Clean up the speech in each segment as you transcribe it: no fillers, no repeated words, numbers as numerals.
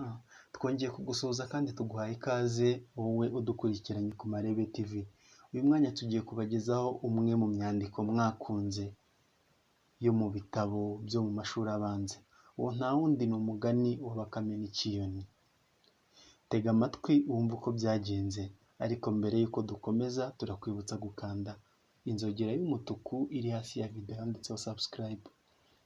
Aha, twongeye kugusuhuza kandi tuguhaye ikaze wowe udukurikiranye ku Marebe TV. Uyu mwanya tugiye kubagezaho umwe mu myandiko mwakunze yo mu bitabo byo mu mashuri abanza. Uwo nta wundi ni umugani wa Bakame n'Ikiyoni. Tega amatwi wumve uko byagenze, ariko mbere y'uko dukomeza turakwibutsa gukanda inzogera y'umutuku iri hasi ya video yanditseho subscribe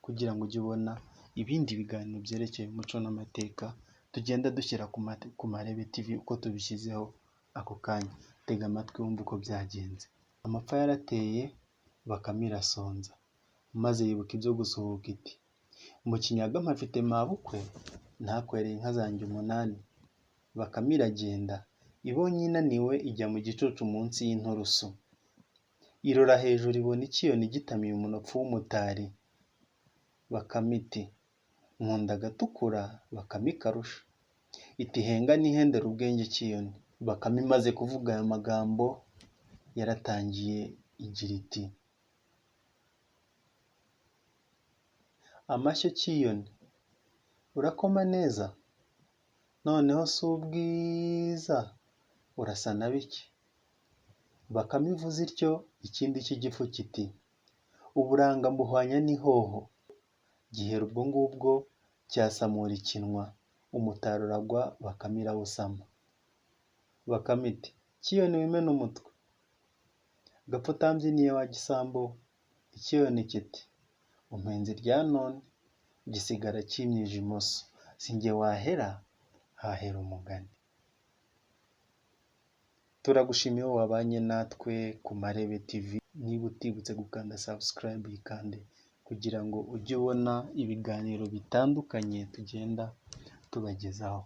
kugira ngo ujye ubona ibindi biganiro byerekeye umuco n'amateka tugenda dushyira ku Marebe TV uko tubishyizeho ako kanya. Tega amatwi wumve uko byagenze. Amapfa yarateye, Bakame irasonza, maze yibuka ibyo gusuhuka iti: "Mu Kinyaga mpafite mabukwe, ntakwereye inka zanjye umunani." Bakame iragenda, ibonye inaniwe ijya mu gicucu munsi y'inturusu. Irora hejuru ibona ikiyoni gitamiye umunopfu w'umutari. Bakame iti: "Nkunda agatukura, Bakame ikarusha." Iti: "Henga nihendere ubwenge Kiyoni." Bakame imaze kuvuga aya magambo, yaratangiye igira iti: "Amashyo Kiyoni, urakoma neza, noneho si ubwiza urasa na bike." Bakame ivuze ityo, ikindi cy'igifu kiti: "Uburanga mbuhwanya n'ihoho." Gihera ubwo ngubwo cyasamura ikinwa, umutari uragwa, Bakame irawusama. Bakame iti: "Kiyoni wimene umutwe, gapfa utambyiniye wa gisambo we." Ikiyoni kiti: "Umpenze irya none." Gisigara kimyije imoso, si jye wahera, hahera umugani. Turagushimiye wowe wabanye natwe ku Marebe TV, niba utibutse gukanda subscribe yikande kugira ngo ujye ubona ibiganiro bitandukanye tugenda tubagezaho.